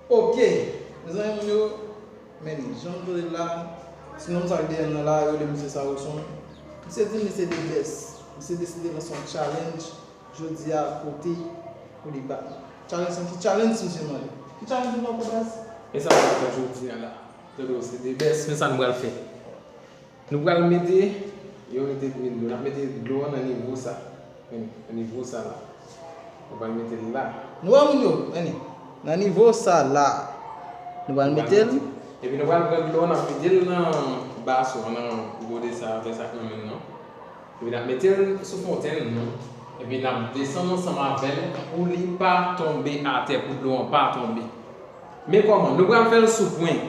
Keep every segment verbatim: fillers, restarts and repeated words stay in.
Ok, mezanmi moun yo, men jan nou tande l la, ti nonm sa k dèyè m nan la, yo rele misye Sawoson. Misye di misye the best. Misye deside lanse yon challenge jodi a kote pou li bat mwen. Challenge sa, ki challenge misye mande? Ki challenge nou poko baz? E sa nou pral fè jodi a la? Tande w se the best, men sa nou pral fè. Nou pral mete, yo mete dlo, n ap mete dlo an nan nivo sa. Men, nan nivo sa la. Nou pral mete l la. Nou wè moun yo, men, nan nivo sa la. Nou pral mete l. Epi nou pral pran dlo an, n ap vide l nan bason, nan gode sa, vè sa k nan men nou an. Epi n ap mete l sou fontèn nan. Epi n ap desann ansanm avè l pou li pa tonbe atè, pou dlo an pa tonbe. Men kòman? Nou pral fè l sou pwen.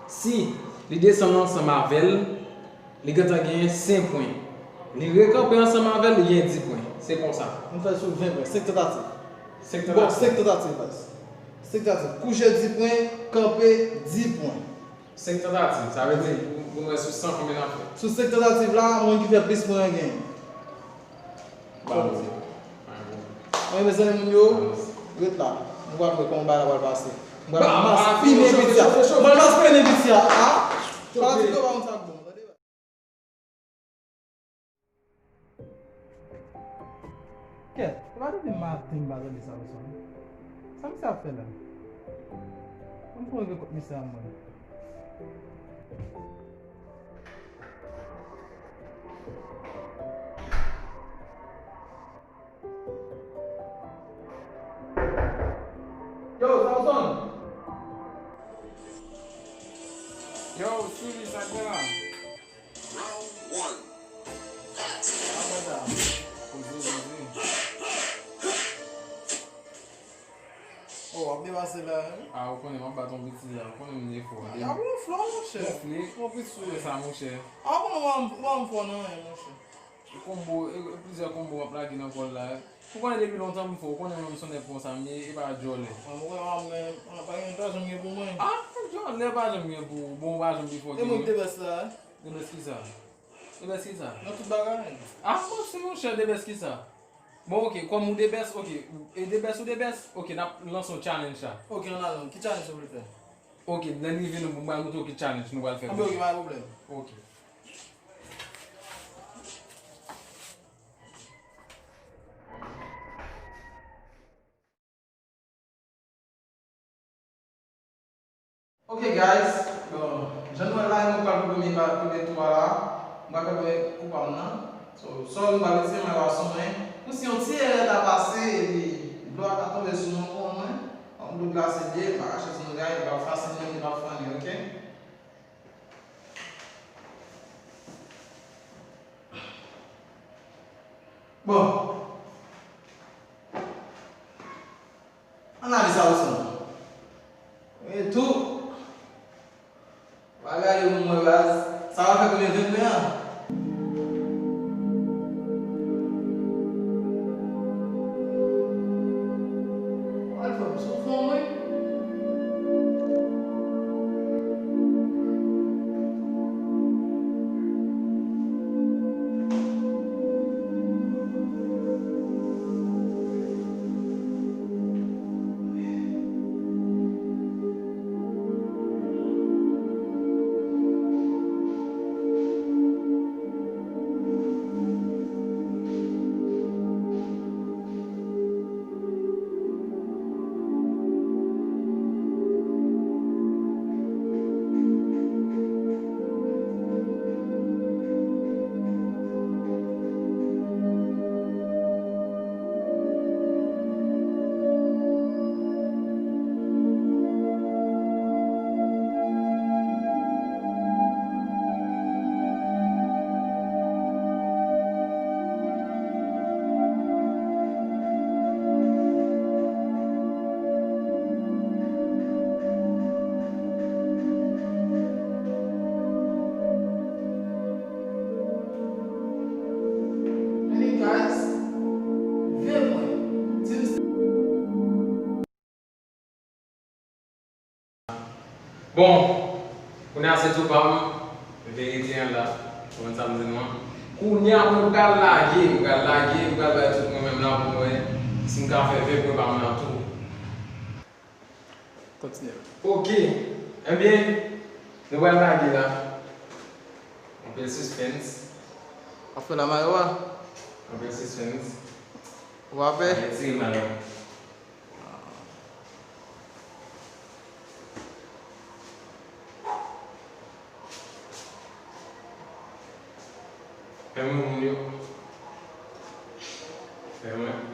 Si li desann ansanm avè l, li gentan genyen senk pwen. Li rekanpe ansanm avè l, li genyen dis pwen. Se konsa. Nou fè l sou ven pwen. Senk tantativ. Senk tantativ. Bon, senk tantativ, baz. Senk tantativ. Kouche dis pwen, kanpe dis pwen. Senk tantativ, sa vle di pou, pou nou wè sou san konbyen n ap fè. Sou senk tantativ la, moun ki fè plis pwen an genyen. Ba nou. Anyen, mezanmi moun yo, ret la. Nou pral wè kòman bagay la pral pase. Mwen pral maspinen piti a. Mwen pral maspinen piti a. A? Fanatik yo pa konn sa k bon. Tande. Kèt, se pa depi maten m pa tande Sawoson. Sa misye ap fè la? Ban m fon rive kot misye a mwen. Yo, Sawoson! Yo, Suli, sa k gen la? Round one. Fight! Sa fè sa? Poze, poze. Oh, w ap depase la, wi. A, ou konnen m ap bat yon piti la, ou konnen m gen fò. A, gonfle, monchè. Gonfle? Yon piti sou sa, monchè. A, ou konnen w pa m fò nan anyen, monchè. E konbo, e, e plizyè konbo m ap lage nan kò l la. Ou konnen depi lontan m fò, ou konnen mwen m se yon nèg konsa m ye, e pa djòlè. A, mwen, a, mwen, a, pa gen, pa janm gen pou mwen. A, djòlè pa janm gen pou ou, bon, ou pa janm pi fò ke mwen. E mwen ki te bès la, e? Te bès kisa? Te bès kisa? Nan tout bagay. A, mwen se monchè, te bès kisa? Bon, ok, kòm ou the best, ok, e the best ou the best, ok, n ap lanse yon challenge la. Ok, ann ale, ki challenge ou vle fè? Ok, lè n rive nou, m pral montre w ki challenge nou pral fè. Anben, ok, pa gen pwoblèm. Ok. Ok guys, bon, jan nou wè la, nou pral pou premye pa, premye tou a la, m pral fè premye kou pa m nan. So, sòl m pral itilize, m pral sou mwen. Pou si yon ti erè ta pase, epi dlo a ta tonbe sou mwen, konn mwen, yon dlo glase byen, m pa kache sou mwen, guys, m pral fasil mwen, m pral fè anyen, ok? Bon. Analiz sa ou santi. E tou. Bagay yo mwen baz. Sa va fè konbyen vennde an? Al fè m sou fon mwen. Anyway, guys, vle mwen, di m sa. Bon, kounye a se tou pa m, verite an la, konprann sa m di nou an. Kounye a mwen pral lage, m pral lage, m pral bay tout mwen menm la pou mwen, si m ka fè vre pwen pa mwen an tou. Kontinye. Ok. Ebyen, nou pral lage la. Anpil suspense. W ap fè la mayo a? Anpil suspense. Ou pa pè? Retire mayo. Fèmen moun yo. Fèmen.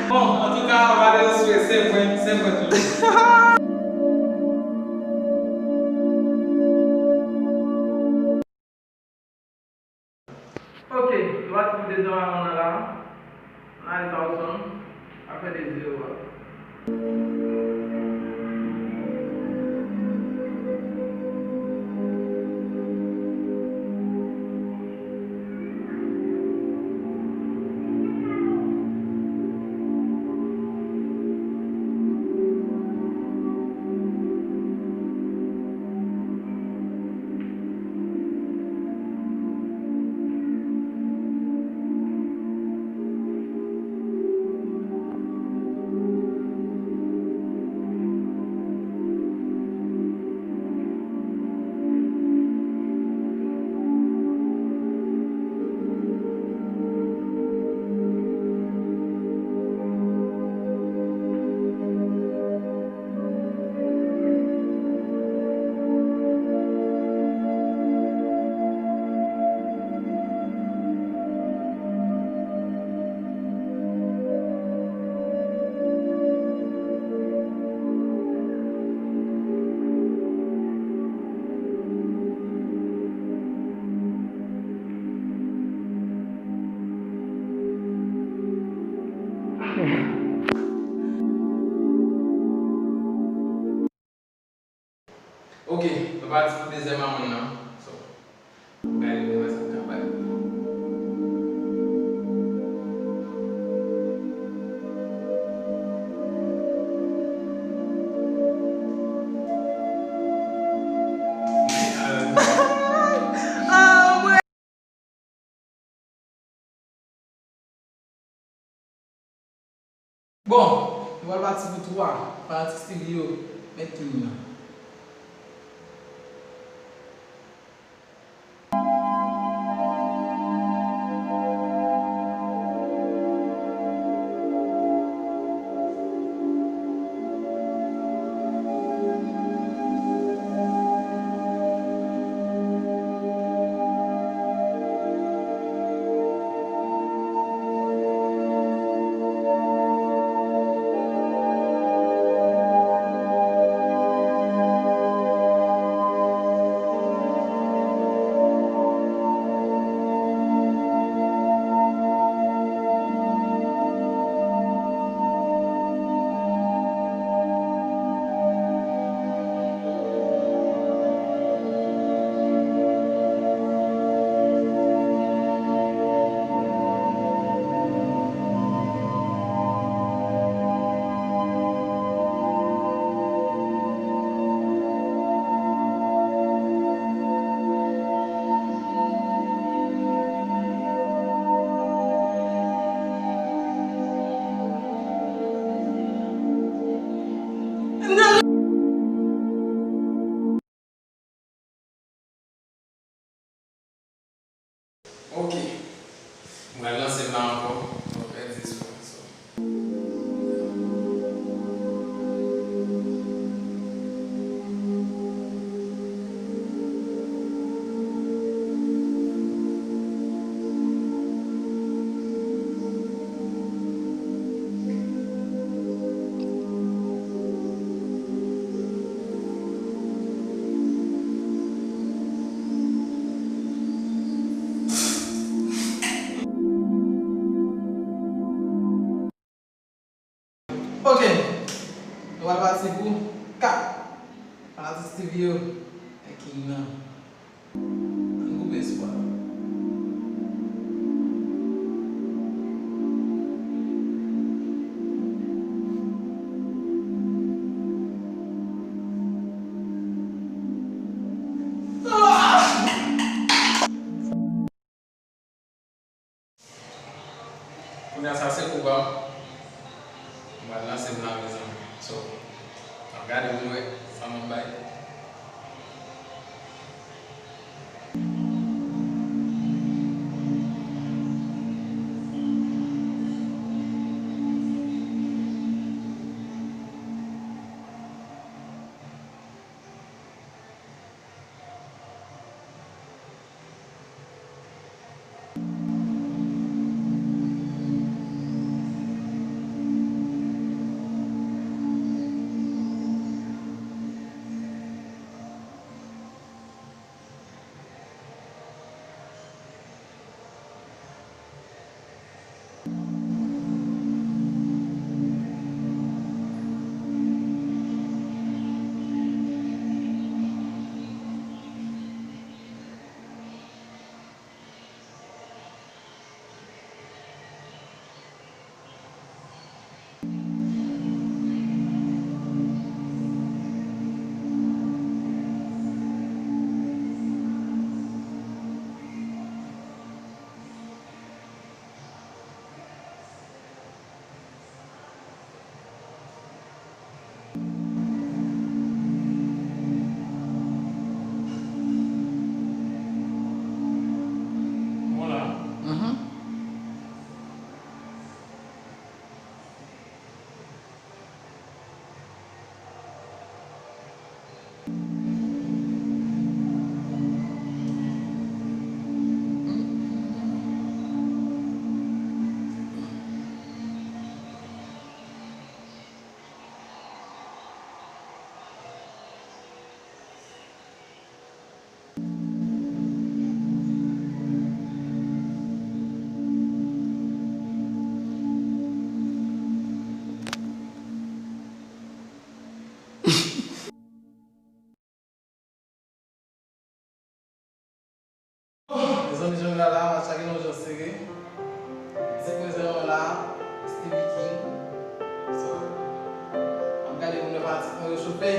Bon, antouka, Valery Swe, senk pwen, senk pwen toujou. Ok, nou pati pou dezyèm amannman nan la. Nice Awesome ap fè de zewo a. Ok, nou pati pou dezyèm amannman nan. So, nou gade nou wè sa n ka bay. Bon, nou pral pati pou twa, fanatik Stevie yo, mèt timoun nan. Nou pral pati pou kat fanatik Steevie yo. E King nan. Ann koupe espwa. Kounye a sa se kou pa m. M pral lanse m la, mezanmi. So, n ap gade pou n wè sa m ap bay. Mwen la. Mhm. Mezanmi, jan nou la la, match la gen yon jan sere. Disenkòm la, Steevie King. So, m ap gade pou nou wè fanatik mwen rechofe.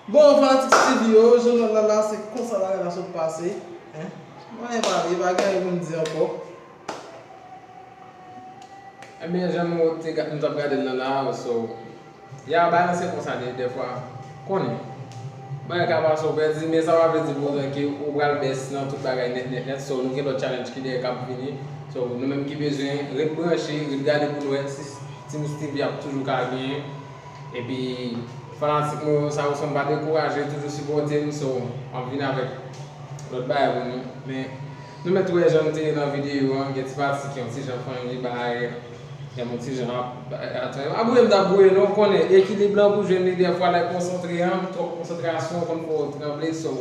Bon, fanatik Steevie yo, jan nou la la, se konsa bagay la sot pase. Hein? Mwen pa gen anyen pou m di ankò. Ebyen, jan nou te ga-, nou t ap gade l nan la, so, ya bagay la se konsa de, dèfwa, konnen. Bagay ka pase, w pèdi, men sa pa vle di pou otan ke ou pral best nan tout bagay nèt, nèt, nèt. So, nou gen lòt challenge ki dèyè k ap vini. So, nou menm ki bezwen, ret branche, ret gade pou nou wè si Team Steevie ap toujou ka genyen. Epi, fanatik mwen yo, sa yo sanm pa dekouraje, toujou sipòte m, so, m ap vin avèk lòt bagay pou nou. Men, Nou mèt wè jan nou te ye nan videyo an, gen ti pati ki yon ti jan funny, bagay, gen yon ti jan ap, ap, ap, ap bouye m t ap bouye, non, w konnen, ekilib lan pou jwenn li dèfwa lè konsantre an, twòp konsantrasyon konn fè w tranble, so,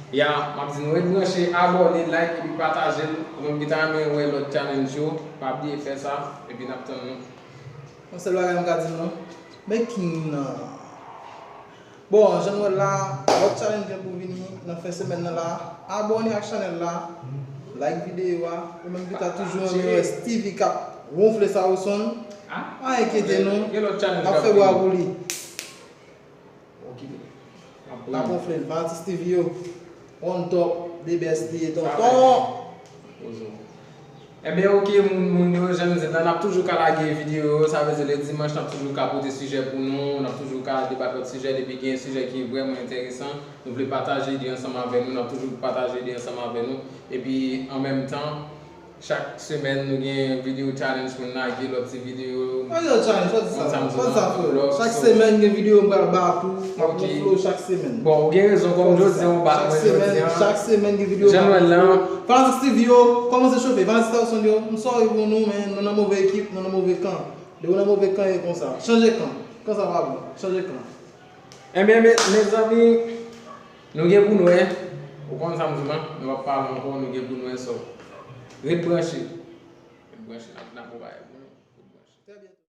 ya, m ap di nou ret branche, abòne, like, epi pataje l, ou menm ki ta renmen wè lòt challenge yo, pa bliye fè sa, epi n ap tann nou. Yon sèl bagay m ka di nou, men king nan. Bon, jan nou wè l la, lòt challenge gen pou vini nan fen semèn nan la. Abòne ak chanèl la, like videyo a. Ou menm ki ta toujou renmen wè Steevy k ap wonfle sa ou sonn, pa enkyete nou, n ap fè bwa pou li. N ap wonfle l, fanatik Steevy yo. On top, the best li ye, tonton. Ebyen, oke, moun, moun yo, jan nou di la, n ap toujou ka lage videyo yo, sa vle di lè dimanch, n ap toujou ka pote sijè pou nou, n ap toujou ka debat lòt sijè, depi gen sijè ki vrèman enteresan, nou vle pataje ide ansanm avè nou, n ap toujou pataje ide ansanm avè nou. Epi, an menm tan, chak semèn, nou gen videyo challenge pou n lage, lòt ti videyo. Videyo challenge, pa di sa, pa di sa, frè. Chak semèn, gen videyo m pral ba tou, m ap gon flow chak semèn. Bon, ou gen rezon, kòm jodi an, ou bat mwen jodi an. Chak semèn, gen videyo m ap gon flow. Fanatik Steevy yo, kòmanse chofe. Fanatik Tayson yo, m sorry pou nou, men nou nan move ekip, nou nan move kan. Lè ou nan move kan, e konsa. Chanje kan. Kan sa pa bon. Chanje kan. Ebyen, me, mezanmi, nou gen pou n wè. Ou konn sa m di w lan, nou p ap pale ankò, nou gen pou n wè, so. Ret branche. Ret branche, n ap, n ap pran bagay pou nou. Ret branche.